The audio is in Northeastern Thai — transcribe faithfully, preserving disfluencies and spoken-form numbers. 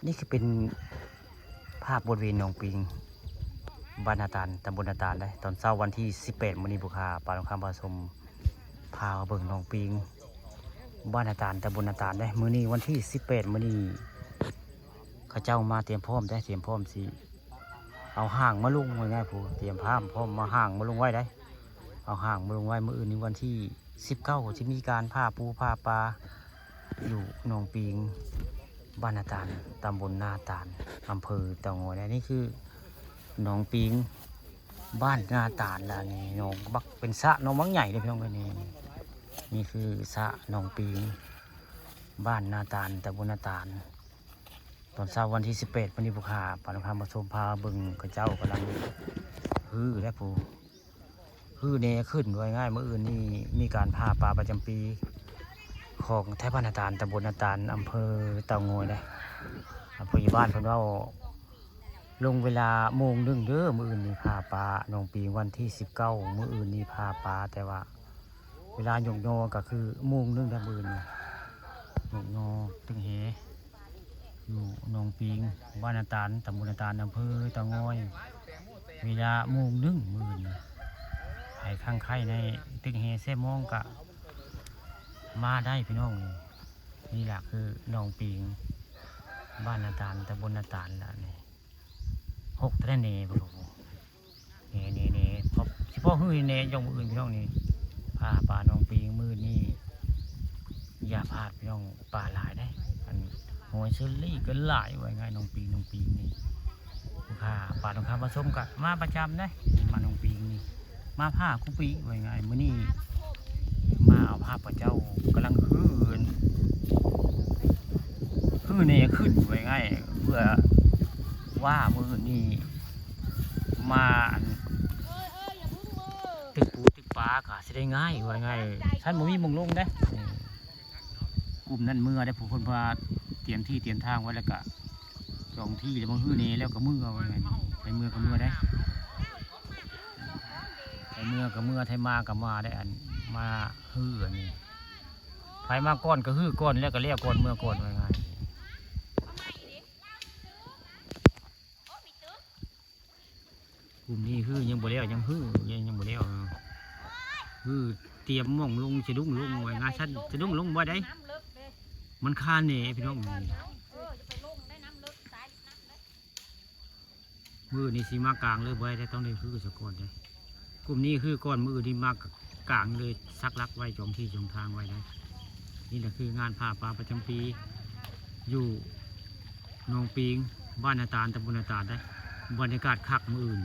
นี่คือเป็นภาพบริเวณหนองปิง บ้านนาตาล ตำบลนาตาลเด้อ ตอนเช้าวันที่สิบแปด มื้อนี้ ผู้ข้า ปาดงคำ พาชม พาเบิ่งหนองปิง บ้านนาตาล ตำบลนาตาลเด้อ มื้อนี้วันที่สิบแปด มื้อนี้ เขาเจ้ามาเตรียมพร้อมเด้อ เตรียมพร้อมสิเอาฮ้างมาลง ว่าง่ายผู้ เตรียมพร้อม พร้อมมาฮ้างมาลงไว้เด้อ เอาฮ้างมาลงไว้ มื้ออื่นนี้วันที่สิบเก้า สิมีการผ่าปูผ่าปลา อยู่หนองปิง บ้านนาตาล ตำบลนาตาล อำเภอเต่างอย และนี่คือหนองปิง บ้านนาตาล และนี่หนองบัก เป็นสระหนองบักใหญ่เลยพี่น้องเอ้ย นี่ นี่คือสระหนองปิง บ้านนาตาล ตำบลนาตาล ตอนเช้าวันที่สิบแปด มื้อนี้ ผู้ข้า ปาดงคำ พาชม พาเบิ่ง เขาเจ้ากำลังฮือและผู้ ฮือแหนขึ้น ว่าง่าย มื้ออื่นนี่มีการผ่าปลาประจำปี ของไทบ้านนาตาล ตำบลนาตาล อำเภอเต่างอยเด้อ ผู้ใหญ่บ้านเพิ่นเว้า ลงเวลาโมงหนึ่งเด้อ มื้ออื่นนี่ผ่าปลา หนองปิงวันที่สิบเก้า มื้ออื่นนี่ผ่าปลา แต่ว่า เวลายกยอก็คือโมงหนึ่งเด้อ มื้ออื่นนี่ ยกยอตึงแห อยู่หนองปิง บ้านนาตาล ตำบลนาตาล อำเภอเต่างอย เวลาโมงหนึ่ง มื้ออื่นนี่ ไผคังไคในตึงแหแซ่มองก็มาได้พี่น้อง นี่แหละคือหนองปิง บ้านนาตาล ตำบลนาตาลละนี่ หกแท้แหนบ่รู้ แหน แหน แหน พอ สิพอฮือแหน ย่องมื้ออื่นพี่น้องนี่ ผ่าปลาหนองปิงมื้อนี้ อย่าพลาดพี่น้อง ปลาหลายเด้อ อันหอยเชอรี่ก็หลาย ว่าง่าย หนองปิง หนองปิงนี่ ผู้ข้า ปาดงคำ พาชมก็มาประจำเด้อ มาหนองปิงนี่ มาผ่าคุปี ว่าง่าย มื้อนี้ มาเอาภาพพระเจ้ากำลังฮือ ฮือแหนขึ้น ว่าง่าย เพื่อว่ามื้อนี้ มาอัน ตึกปูตึกปลาก็สิได้ง่าย ว่าง่าย ท่านบ่มีหม่องลงเด้ กลุ่มนั้นเมือได้ ผู้คนพาเตรียมที่เตรียมทางไว้แล้วก็จองที่แล้ว บางฮือแหนแล้วก็เมือ ว่าง่าย ไปเมือก็เมือได้ ไปเมือก็เมือ ไทมาก็มาได้ อันมาฮืออันนี้ ไผมาก่อนก็ฮือก่อน แล้วก็แล้วก่อน เมือก่อน ว่าง่าย กลุ่มนี้ฮือยังบ่แล้ว ยังฮือยัง ยังบ่แล้ว ฮือเตรียมหม่องลง สะดุ้งลง ว่าง่าย ซั่นสะดุ้งลงบ่ได้ มันคาแหนพี่น้อง เออ จะไปลงได้น้ำเลิก ตายน้ำเลิก มื้อนี้สิมากลางเลยบ่ได้ ต้องได้ฮือซะก่อนเด้ กลุ่มนี้ฮือก่อน มื้อนี้มากลางเลย สักหลักไว้ จองที่จองทางไว้ได้ นี่แหละคืองานผ่าปลาประจำปี อยู่หนองปิง บ้านนาตาล ตำบลนาตาลได้ บรรยากาศคักมื้ออื่น